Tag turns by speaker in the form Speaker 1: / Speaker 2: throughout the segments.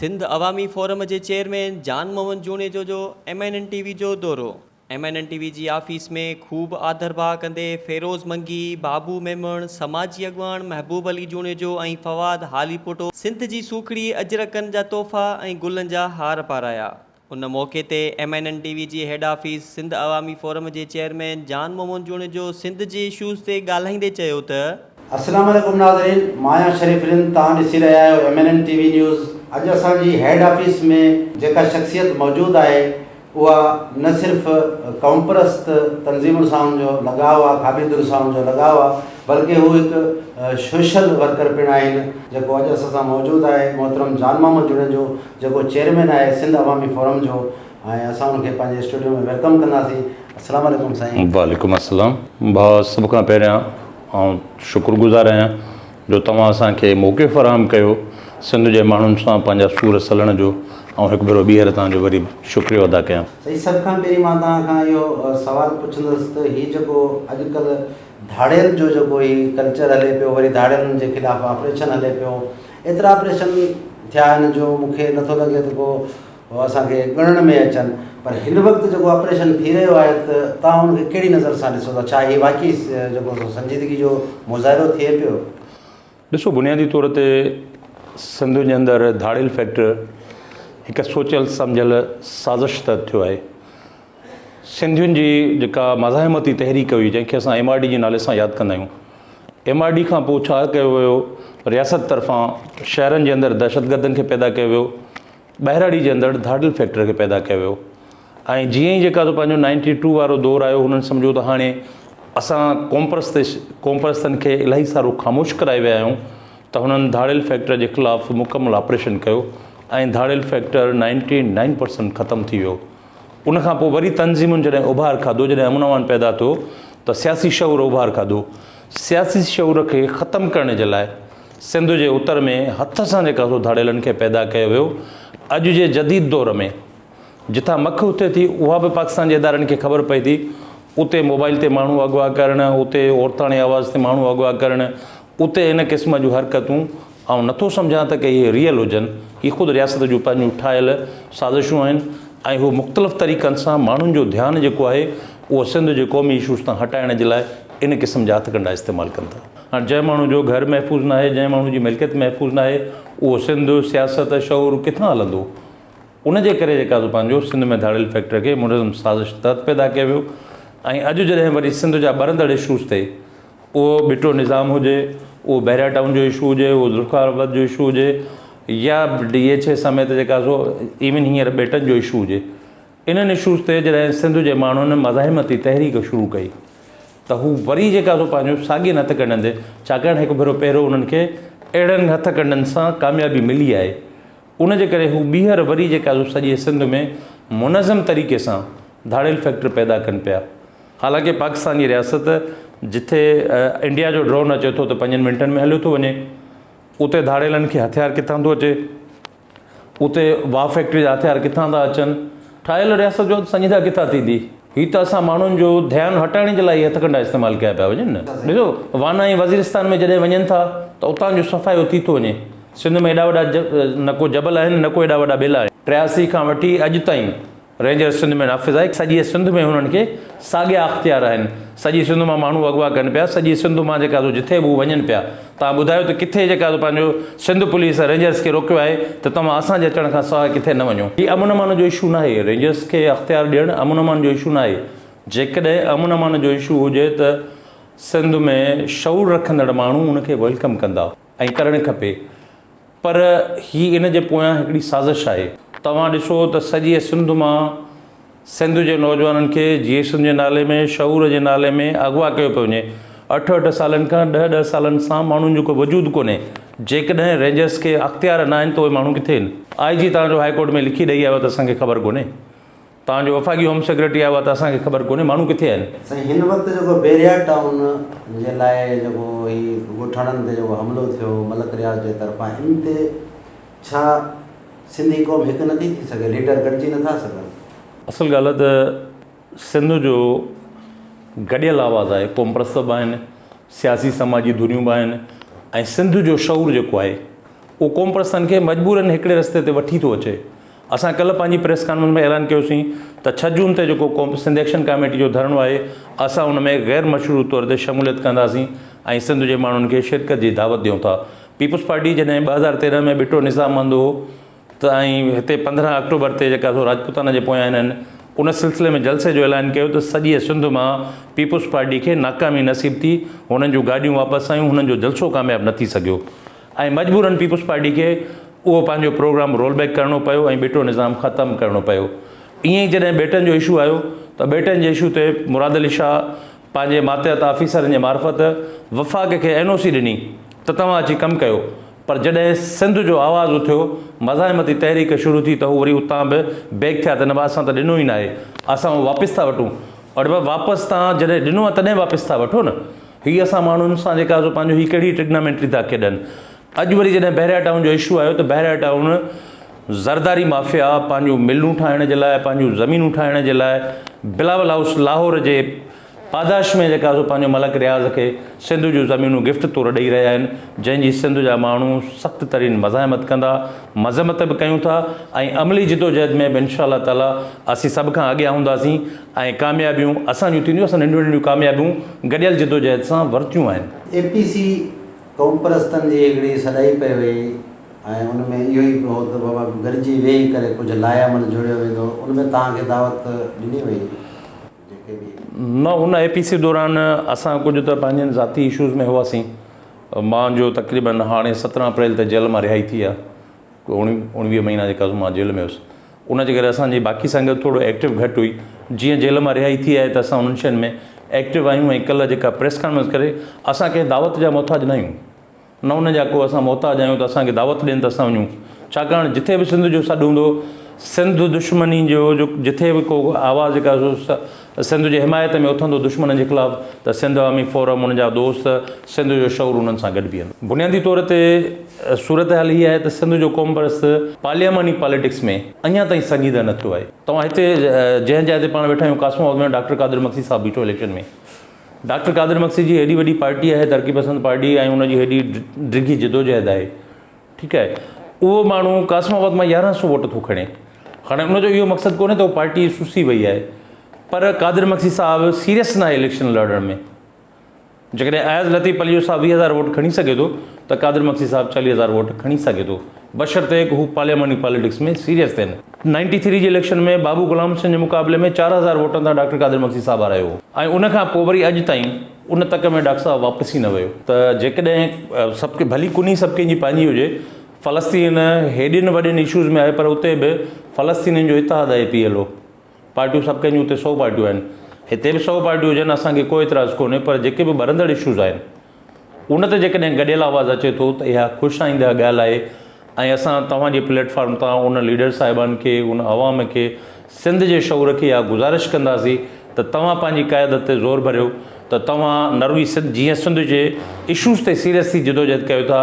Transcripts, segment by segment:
Speaker 1: سنڌ عوامي forum جي chairman جان محمد جوڻيجو جو M N N T V جو دورو. M N N T V جي آفيس ۾ خوب آڌرڀاء ڪندي فيروز منگي، بابو ميمڻ، سماجي اڳواڻ محبوب علي جوڻيجو ۽ فواد هاليپوٽو سنڌ جي سوکڙي اجرڪن جا تحفا ۽ گلن جا هار پارايا. ان موقعي تي M N N T V جي هيڊ آفيس سنڌ عوامي فورم جي چيئرمين جان محمد جوڻيجو سنڌ جي اشوز تي ڳالهائيندي چيو ته.
Speaker 2: السلام عليڪم ناظرين مان آهيان شريف رند توهان ڏسي رهيا آهيو M N N T V news اڄ اسان جي هيڊ آفيس ۾ جيڪا شخصيت موجود آهي اها نه صرف قومپرست تنظيمن سان ان جو لڳاء آهي کاٻي ڌر سان ان جو لڳاء آهي بلڪه هو هڪ سوشل ورڪر پڻ آهن جيڪو اڄ اسان سان موجود آهي محترم جان محمد جوڻيجو جيڪو چيئرمين آهي سنڌ عوامي فورم جو ۽ اسان ان کي پنهنجي اسٽوڊيو ۾ welcome ڪنداسين السلام عليڪم سائين.
Speaker 3: وعليڪم السلام ڀاء سڀ کان پهريان آئون شڪر گذار آهيان جو توهان اسان کي موقعو فراهم ڪيو سنڌ جي ماڻهن سان پنهنجا سور سلڻ جو آئون هڪ ڀيرو ٻيهر توهان جو وري شڪريو ادا ڪيان.
Speaker 2: سائين سڀ کان پهرين مان توهان کان اهو سوال پڇندس ته هي جيڪو اڄڪلهه ڌاڙيل جو جيڪو هي ڪلچر هلي پيو وري ڌاڙيلن جي خلاف آپريشن هلي پيو ايترا آپريشن ٿيا آهن جو مون کي نٿو لڳي ته ڪو اسان کي ڳڻڻ ۾ اچن پر هن وقت جيڪو آپريشن ٿي رهيو آهي ته توهان ان کي ڪهڙي نظر سان ڏسو ٿا ڇا هي واقعي جيڪو سو سنجيدگي جو مظاهرو ٿئي پيو؟
Speaker 3: ڏسو بنيادي طور تي سنڌ جي اندر ڌاڙيل فيڪٽر هڪ سوچيل سمجهيل سازش تحت ٿيو آهي سنڌين جي جيڪا مزاحمتي تحريڪ هئي جنهن کي اسان ايم آر ڊي جي نالي سان ياد ڪندا آهيون ايم آر ڊي کان پوء ڇا ڪيو ويو رياست طرفان شهرن جي اندر دهشتگردن کي پيدا ڪيو ويو ٻهراڙي جي اندر ڌاڙيل فيڪٽر کي پيدا ڪيو ويو ۽ جيئن ئي جيڪا سو پنهنجو نائنٽي ٽو وارو دور آيو هنن سمجهيو ته هاڻي اسان قومپرست قومپرستن کي الاهي سارو خاموش ڪرائي ويا آهيون ته هنن ڌاڙيل فيڪٽر جي خلاف مڪمل آپريشن ڪيو ۽ ڌاڙيل فيڪٽر نائنٽي نائن پرسنٽ ختم ٿي ويو ان کان پوء وري تنظيمن جڏهن اڀار کاڌو، جڏهن امن امان پيدا ٿيو ته سياسي شعور اڀار کاڌو. سياسي شعور کي ختم ڪرڻ جي لاء سنڌ جي اتر ۾ هٿ سان جيڪا سو ڌاڙيلن کي پيدا ڪيو ويو. اڄ جي جديد دور ۾ جتان مک اٿي ٿي اها به پاڪستان جي ادارن کي خبر پئي ٿي. اتي موبائل تي ماڻهو اغوا ڪرڻ، اتي عورتاڻي آواز تي ماڻهو اغوا ڪرڻ، اتي ان قسم جون حرڪتون آئون نٿو سمجهان ته ڪي اهي ريئل هجن، هي خود رياست جون پنهنجون ٺاهيل سازشون آهن ۽ هو مختلف طريقن سان ماڻهن جو ڌيان جيڪو آهي اهو سنڌ جي قومي اشوز تان هٽائڻ جي لاء ان قسم جا هٿڪنڊا استعمال ڪن ٿا. هاڻ جنهن ماڻهو جو گهر محفوظ ناهي، جنهن ماڻهو جي ملڪيت محفوظ ناهي، اهو سنڌ، سياست، شعور ڪٿان هلندو؟ ان جي ڪري جيڪا سو پنهنجو سنڌ ۾ ڌاڙيل فيڪٽر کي منظم سازش تحت پيدا ڪيو ويو ۽ اڄ جڏهن وري سنڌ جا ٻرندڙ اشوز تي اهو ٻٽو نظام هجي، اهو بحريا ٽائون جو اشو هجي، اهو ذوالفقار آباد جو اشو هجي يا ڊي ايڇ اي سميت جيڪا سو ايون هينئر ٻيٽن جو اشو هجي، انهن اشوز تي جڏهن سنڌ جي ماڻهن مزاحمتي تحريڪ شروع ڪئي ته هو وري جيڪا سو پنهنجو ساڳين هٿ ڪنڊن تي ڇاڪاڻ هڪ ڀيرو پهريون انهن کي اهڙن هٿ ڪنڊن سان ڪاميابي ملي آهي ان جي ڪري هو ٻيهر وري جيڪا سو سڄي سنڌ ۾ منظم طريقي سان ڌاڙيل فيڪٽر پيدا ڪن پيا. حالانڪه پاڪستان جي رياست جٿي انڊيا جو ڊرون اچي ٿو ته پنجن منٽن ۾ هليو ٿو وڃي اتي ڌاڙيلن کي هٿيار ڪٿان ٿو اچي اتي واء فيڪٽري جا هٿيار ڪٿان ٿا اچن ٺاهيل رياست جو سنجيده ڪٿان ٿيندي هي ته اسان ماڻهن جو ڌيان هٽائڻ جي لاء هي هٿڪنڊا استعمال ڪيا پيا وڃن نه ڏسو وانا ۽ وزيرستان ۾ جڏهن وڃن ٿا ته اتان جو صفايو ٿي ٿو وڃي سنڌ ۾ ايڏا وڏا نه ڪو جبل آهن نه ڪو ايڏا وڏا ٻيلا آهن 83 کان وٺي اڄ تائين رينجرز سنڌ ۾ نافذ آهي، سڄيء سنڌ ۾ هنن کي ساڳيا اختيار آهن، سڄي سنڌ مان ماڻهو اغوا ڪن پيا، سڄي سنڌ مان جيڪا سو جٿي به هو وڃن پيا، توهان ٻڌايو ته ڪٿي جيڪا سو پنهنجو سنڌ پوليس رينجرز کي روڪيو آهي ته توهان اسان جي اچڻ کان سواء ڪٿي نه وڃو. هي امن امان جو اشو ناهي، رينجرز کي اختيار ڏيڻ امن امان جو اشو ناهي، جيڪڏهن امن امان جو اشو هجي ته سنڌ ۾ شعور رکندڙ ماڻهو ان کي welcome ڪندا ۽ ڪرڻ کپي. پر هي ان جي پويان هڪڙي سازش آهي. توهان ڏسو ته سڄيء سنڌ مان سنڌ جي نوجوانن کي جيئي سنڌ جي نالي ۾ شعور جي نالي ۾ اغوا ڪيو پيو وڃي. اٺ اٺ سالن کان ڏهه ڏهه سالن سان ماڻهن جو ڪو وجود ڪونهي. جيڪڏهن رينجرس کي اختيار ناهن ته اهي ماڻهو ڪٿي آهن؟ آء جي توهان جو هاء ڪورٽ ۾ لکي ڏئي آيو آهي ته اسان کي خبر ڪونهي. توهان جو وفاقي هوم سيڪريٽري آيو آهي ته اسان کي خبر ڪونهي ماڻهو ڪٿي آهن.
Speaker 2: سائين هن وقت جيڪو بحريا ٽائون جي لاء جيڪو هي ڳوٺاڻن تي جيڪو حملو ٿيو ملڪ رياض جي طرفان ان تي ڇا سنڌي قوم هڪ نٿي ٿي سگهي ليڊر گڏجي نٿا سگهن.
Speaker 3: اصل ڳالهه ته سنڌ جو گڏيل آواز آهي قومپرست به آهن سياسي سماجي ڌريون به آهن ۽ سنڌ جو شعور جيڪو آهي اهو قومپرستن کي مجبورن هڪڙي رستي تي وٺي ٿو اچي. اسان ڪلهه پنهنجي پريس ڪانفرنس ۾ اعلان ڪيوسين ته ڇهه جون تي جيڪو قوم سنڌ ايڪشن ڪاميٽي جو ڌرڻو آهي اسان ان ۾ غير مشروط طور تي شموليت ڪنداسين ۽ سنڌ جي ماڻهن کي شرڪت جي دعوت ڏيون ٿا. پيپلز پارٽي جڏهن 2013 ۾ ٻٽو نظام آندو هو ته ۽ هتي 15 آڪٽوبر تي جيڪا سو راجپوتانا جي پويان هنن ان سلسلي ۾ جلسي جو اعلان ڪيو ته سڄيء سنڌ مان پيپلز پارٽي کي ناڪامي نصيب ٿي، هنن جون گاڏيون واپس آيون، هنن جو جلسو ڪامياب نه ٿي سگهيو ۽ مجبورن پيپلز پارٽي کي اهو پنهنجو پروگرام رول بيڪ ڪرڻو پيو ۽ ٻٽو نظام ختم ڪرڻو پيو. ائين ئي جڏهن ٻيٽن جو اشو آيو ته ٻيٽن جي اشو تي مراد علي شاهه پنهنجي ماتحت آفيسرن جي معرفت وفاق کي اين او سي ڏني ته توهان اچي ڪم ڪيو پر جڏهن سنڌ جو آواز اٿيو، مزاحمتي تحريڪ شروع ٿي ته هو وري اتان به بيڪ ٿيا ته نه ڀاء اسان ته ڏنو ئي ناهي، اسان اهو واپس ٿا وٺون. اڙي ڀاء واپس تان جڏهن ڏنو آهي تڏهن واپس ٿا وٺو نه. هي اسان ماڻهن سان جيڪا سو پنهنجو هي ڪهڙي ٽرگنامينٽري ٿا کيڏن. اڄ وري جڏهن بحريا ٽائون جو اشو آيو ته بحريا ٽائون زرداري مافيا پنهنجون ملون ٺاهڻ جي لاء پنهنجون زمينون ٺاهڻ جي لاء بلاول هائوس لاهور جي پاداش ۾ جيڪا سو پنهنجو ملڪ رياض کي سنڌ جون زمينون گفٽ طور ڏئي رهيا آهن جنهن جي سنڌ جا ماڻهو سخت ترين مزاحمت ڪندا مذمت به ڪيون ٿا ۽ عملي جدوجهد ۾ به انشاء الله تعالي اسين سڀ کان اڳيان هونداسين ۽ ڪاميابيون اسان جون ٿينديون اسان ننڍيون ننڍيون ڪاميابيون گڏيل جدوجهد سان ورتيون آهن.
Speaker 2: اي پي سي قومپرستن جي هڪڙي سڏائي پئي وئي ۽ ان ۾ اهو ئي هو ته بابا گڏجي ويهي ڪري ڪجهه لائحه عمل جوڙيو ويندو ان ۾ توهان کي دعوت ڏني وئي جيڪي به.
Speaker 3: نه ان اي پي سي دوران اسان ڪجهه ته پنهنجن ذاتي اشوز ۾ هئاسين مان جو تقريبن هاڻي 17 اپريل تي جيل مان رهائي ٿي آ 19 مهينا جيڪا سو مان جيل ۾ هيس ان جي ڪري اسان جي باقي سنگت ٿورو ايڪٽو گهٽ هئي جيئن جيل مان رهائي ٿي آهي ته اسان انهن شين ۾ ايڪٽو آهيون ۽ ڪلهه جيڪا پريس ڪانفرنس ڪري اسان ڪنهن دعوت جا محتاج نه آهيون نه ان جا ڪو اسان محتاج آهيون ته اسان کي دعوت ڏين ته اسان وڃون ڇاڪاڻ جٿي به سنڌ جو سڏ هوندو سنڌ دشمني جو جٿي به ڪو آواز جيڪا سو سنڌ جي حمايت ۾ اٿندو دشمنن جي خلاف ته سنڌ عوامي فورم ان جا دوست سنڌ جو شعور انهن سان گڏ بيهندو. بنيادي طور تي صورتحال هي آهي ته سنڌ جو قومپرست پارلياماني پاليٽڪس ۾ اڃا تائين سنجيده نه ٿيو آهي. توهان هتي جنهن جاء تي پاڻ ويٺا آهيون قاسم آباد ۾ ڊاڪٽر قادر مگسي صاحب بيٺو اليڪشن ۾ ڊاڪٽر قادر مگسي جي هيڏي وڏي پارٽي آهي ترقي پسند پارٽي ۽ ان جي هيڏي ڊگهي جدوجهد آهي ٺيڪ آهي اهو ماڻهو قاسم آباد مان 1100 ووٽ ٿو کڻي هاڻي ان جو اهو مقصد ڪونهي ته اهو پارٽي سسي وئي آهي پر قادر مگسي صاحب سيريس ناهي اليڪشن لڙڻ ۾ جيڪڏهن اياز لطيف پليجو صاحب 20000 ووٽ کڻي سگهي ٿو ته قادر مگسي صاحب 40000 ووٽ کڻي سگهي ٿو بشرطيڪ هو پارلياماني پاليٽڪس ۾ سيريس ٿين. 93 جي اليڪشن ۾ بابو غلام حسين جي مقابلي ۾ 4000 ووٽن تان ڊاڪٽر قادر مگسي صاحب هارايو هو ۽ ان کان پوء وري اڄ تائين ان تڪ ۾ ڊاڪٽر صاحب واپس ئي نه ويو ته جيڪڏهن سڀ ڀلي ڪني سڀ ڪنهن جي پنهنجي هجي فلسطين هيڏين وڏين اشوز ۾ آهي پر اتي به فلسطينين جو اتحاد آهي پي ايل او پارٽيون سڀ ڪنهن جون اتي سو پارٽيون آهن هتي به سو پارٽيون هجن اسان کي ڪو اعتراض ڪونهي پر جيڪي به ٻرندڙ اشوز آهن ان تي جيڪڏهن گڏيل آواز اچي ٿو ته اها خوش آئنده ڳالهه آهي ۽ اسان توهان جي پليٽ فارم تان ان ليڊر صاحبان کي ان عوام کي سنڌ جي شعور کي اها گذارش ڪنداسين ته توهان پنهنجي قيادت تي زور ڀريو ته توهان نه رڳي سنڌ جيئن سنڌ جي اشوز تي سيريس ٿي جدوجهد ڪيو ٿا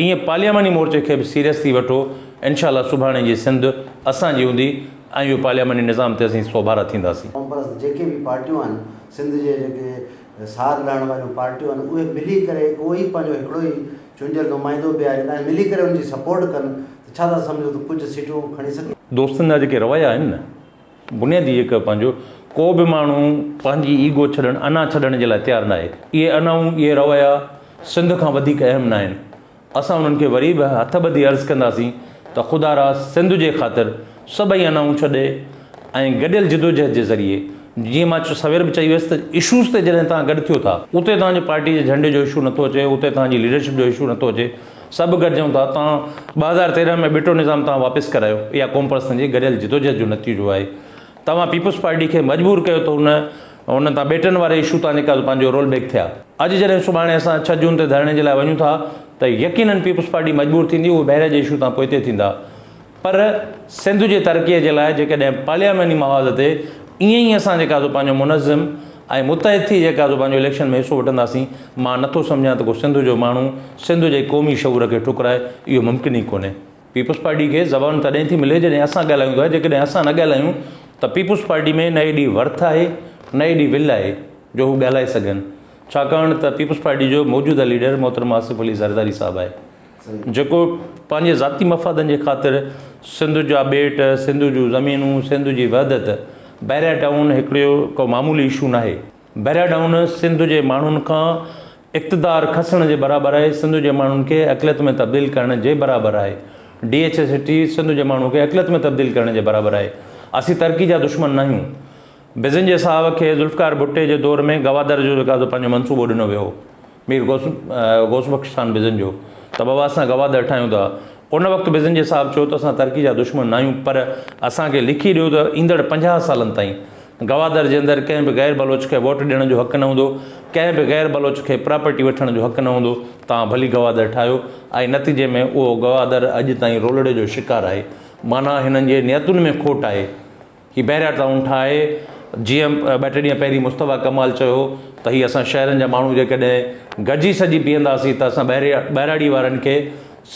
Speaker 3: ايئن پارلياماني مورچي کي به سيريس ٿي وٺو انشاء الله سڀاڻي جي سنڌ اسان جي هوندي ۽ اهو پارلياماني نظام تي اسين سوڀارا ٿينداسين.
Speaker 2: قومپرست جيڪي به پارٽيون آهن سنڌ جي جيڪي سار لهڻ واريون پارٽيون آهن اهي ملي ڪري اهو ئي پنهنجو هڪڙو ئي چونڊيل نمائندو بيهارين ۽ ملي ڪري ان جي سپورٽ ڪن ته ڇا ٿا سمجهو ته ڪجهه سيٽون کڻي سگهي؟
Speaker 3: دوستن جا جيڪي رويا آهن نه بنيادي جيڪا پنهنجو ڪو به ماڻهو پنهنجي ايگو ڇڏڻ انا ڇڏڻ جي لاء تيار ناهي اهي انائون اهي رويا سنڌ کان وڌيڪ اهم ناهن اسان انهن کي وري به هٿ ٻڌي عرض ڪنداسين ته خدارا سنڌ جي خاطر سڀئي انائون ڇڏي ۽ گڏيل جدوجهد جي ذريعي جيئن مان سوير به چئي ويس ته اشوز تي جڏهن توهان گڏ ٿيو ٿا اتي توهان جي پارٽي جي جهنڊي جو اشو نٿو اچي اتي توهان جي ليڊرشپ جو اشو نٿو اچي سڀ گڏجون ٿا توهان 2013 ۾ ٻٽو نظام توهان واپس ڪرايو اها قومپرستن جي گڏيل جدوجهد جو نتيجو آهي توهان پيپلز پارٽي کي مجبور ڪيو ته ان ان تان ٻيٽن واري اشو تان جيڪا پنهنجو رول بيڪ ٿيا. اڄ جڏهن سڀاڻي اسان ڇهه جون تي ڌرڻي جي لاء وڃون ٿا ته يقينن پيپلز پارٽي مجبور ٿيندي اهي بحريه جي اشو تان پوئتي ٿيندا پر سنڌ جي ترقي جي لاء جيڪڏهن پارلياماني محاذ تي ائين ئي اسان جيڪا سو پنهنجو منظم ۽ متحد ٿي جيڪا سو پنهنجو اليڪشن ۾ حصو وٺنداسين مان نٿو سمجهان ته ڪو سنڌ جو ماڻهو سنڌ جي قومي شعور کي ٺڪرائي اهو ممڪن ئي ڪونهي. پيپلز پارٽي کي زبان تڏهن ٿي ملي جڏهن اسان ڳالهايون ٿا، جيڪڏهن اسان نه ڳالهايون ته پيپلز پارٽي ۾ نه ايڏي ورٿ آهي نه ايڏي ول آهي جو هو ڳالهائي سگهن، ڇاڪاڻ ته پيپلز پارٽي جو موجوده ليڊر محترم آصف علي زرداري صاحب آهي. جيڪو پنهنجي ذاتي مفادن جي خاطر سنڌ جا ٻيٽ، سنڌ جون زمينون، سنڌ جي وحدت، بحريا ٽائون هڪڙو ڪو معمولي اشو ناهي. بحريا ٽائون سنڌ جي ماڻهن کان اقتدار کسڻ جي برابر آهي، سنڌ جي ماڻهن کي اقليت ۾ تبديل ڪرڻ جي برابر آهي. D H A city Sindh جي ماڻهن کي اقليت ۾ تبديل ڪرڻ جي برابر آهي. اسين ترقي جا دشمن ناهيون. بزنجي صاحب کي ذوالفقار ڀٽي جي دور ۾ گوادر جو جيڪا سو پنهنجو منصوبو ڏنو ويو هو مير غوث غوث بخش خان بزنجو ته بابا اسان گوادر ٺاهيون ٿا ان وقت بزنجي صاحب چيو ته اسان ترقي جا دشمن ناهيون پر اسان کي لکي ڏيو ته ايندڙ 50 سالن تائين گوادر جي اندر ڪنهن به غير بلوچ کي ووٽ ڏيڻ جو حق نه هوندو ڪنهن به غير بلوچ کي پراپرٽي وٺڻ جو حق نه هوندو توهان ڀلي گوادر ٺاهيو ۽ نتيجي ۾ اهو گوادر اڄ تائين رولڙي جو شڪار آهي معنيٰ هنن جي نيتن ۾ کوٽ آهي هي بحريا ٽائون ٺاهي جيئن ٻه ٽي ڏينهن پهرين مصطفيٰ ڪمال چيو ته هي اسان شهرن جا ماڻهو جيڪڏهن گڏجي سڏجي بيهنداسين ته اسان ٻهراڙي وارن کي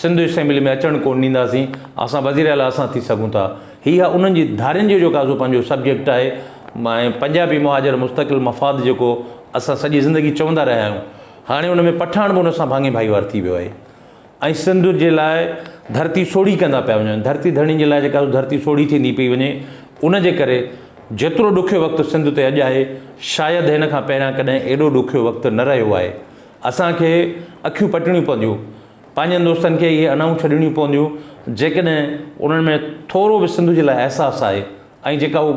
Speaker 3: سنڌ اسيمبلي ۾ اچڻ ڪونه ڏينداسين اسان وزير اعليٰ اسان ٿي سگهون ٿا هي اها انهن جي ڌارين جو جيڪا سو پنهنجو سبجيڪٽ آهي ۽ پنجابي مهاجر مستقل مفاد جيڪو اسان سڄي زندگي چوندا رهيا آهيون هاڻي ان ۾ پٺاڻ به ان سان ڀاڱي ڀائيوار ٿي ويو آهي ۽ سنڌ جي لاء ڌرتي سوڙهي ڪندا پيا وڃن ڌرتي ڌڻين جي لاء جيڪا ڌرتي سوڙهي ٿيندي پئي وڃي ان جي ڪري جيترو ڏکيو وقت سنڌ تي اڄ آهي شايد هن کان پهريان ڪڏهن ايڏو ڏکيو وقت نه رهيو آهي اسان کي اکيون پٽڻيون پونديون پنهنجن دوستن کي اهي انائون ڇڏڻيون پونديون جيڪڏهن انهن ۾ ٿورو به سنڌ جي لاء احساس آهي ۽ جيڪا هو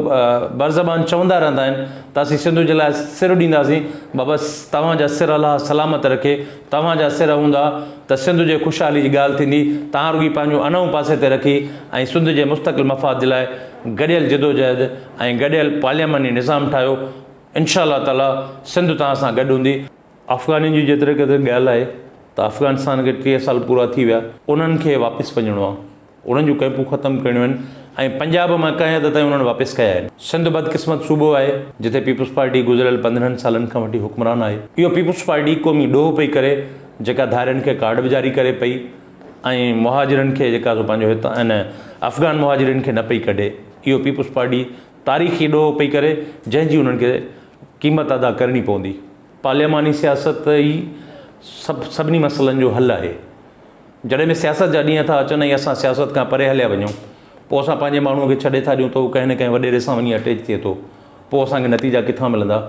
Speaker 3: برزبان چوندا رهندا آهن ته اسين سنڌ جي لاء سر ڏينداسين، بابا توهان جا سر الله سلامت رکي، توهان جا سر هوندا ته سنڌ جي خوشحالي جي ڳالهه ٿيندي، توهان رڳي پنهنجون انائون پاسي تي رکي ۽ سنڌ جي مستقل مفاد جي لاء گڏيل جدوجهد ۽ گڏيل پارلياماني نظام ٺاهيو، انشاء الله تعاليٰ سنڌ توهان سان گڏ هوندي. افغانين جي جيتري قدر ڳالهه آهي ته افغانستان کي 30 سال پورا ٿي ويا، انهن کي واپس وڃڻو آهي. انهن جون ڪئمپون ختم ڪرڻيون آهن ۽ پنجاب مان ڪنهن حد تائين انهن واپس ڪيا آهن. سنڌ بدقسمت صوبو آهي جتي پيپلز پارٽي گذريل 15 سالن کان وٺي حڪمران آهي. اهو پيپلز پارٽي قومي ڏوهه پئي ڪري جيڪا ڌارين کي ڪارڊ به جاري ڪري پئي ۽ مهاجرن کي جيڪا سو پنهنجو هتان ان افغان مهاجرين کي نه پئي ڪڍي. اهو پيپلز پارٽي تاريخي ڏوهه پئي ڪري جنهن جي انهن کي قيمت ادا ڪرڻي پوندي. پارلياماني سياست ئي سڀ سڀني مسئلن جو حل آهي. جڏهن به سياست جا ڏينهن ٿا اچن ۽ اسان سياست کان پري هليا وڃون، پوء اسان پنهنجي ماڻهوء کي ڇڏي ٿا ڏيون ته هو ڪنهن نه ڪنهن وڏيري سان وڃي اٽيچ ٿئي ٿو، پوء اسان کي نتيجا ڪٿان ملندا؟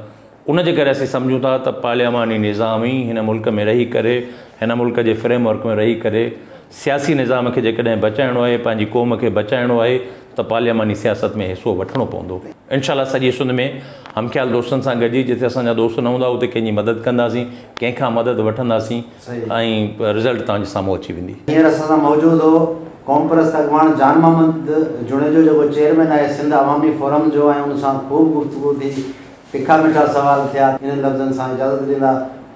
Speaker 3: ان جي ڪري اسين سمجهون ٿا ته پارلياماني نظام ئي هن ملڪ ۾ رهي ڪري، هن ملڪ جي فريم ورڪ ۾ رهي ڪري سياسي نظام کي جيڪڏهن بچائڻو آهي، پنهنجي قوم کي بچائڻو آهي ته پارلياماني سياست ۾ حصو وٺڻو پوندو. انشاء الله سڄي سنڌ ۾ هم خيال دوستن سان گڏجي جتي اسان جا دوست نه هوندا اتي ڪنهن جي مدد ڪنداسين، ڪنهن کان مدد وٺنداسين ۽ رزلٽ توهان جي سامهون اچي ويندي.
Speaker 2: هينئر اسان سان موجود هو قومپرست اڳواڻ جان محمد جوڻيجو جيڪو چيئرمين آهي سنڌ عوامي فورم جو ۽ ان سان خوب گفتگو ٿي تکا مٺا سوال ٿيا انهن لفظن سان اجازت ڏيندا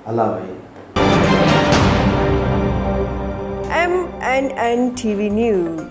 Speaker 2: الله ڀائي.
Speaker 4: M N N T V news.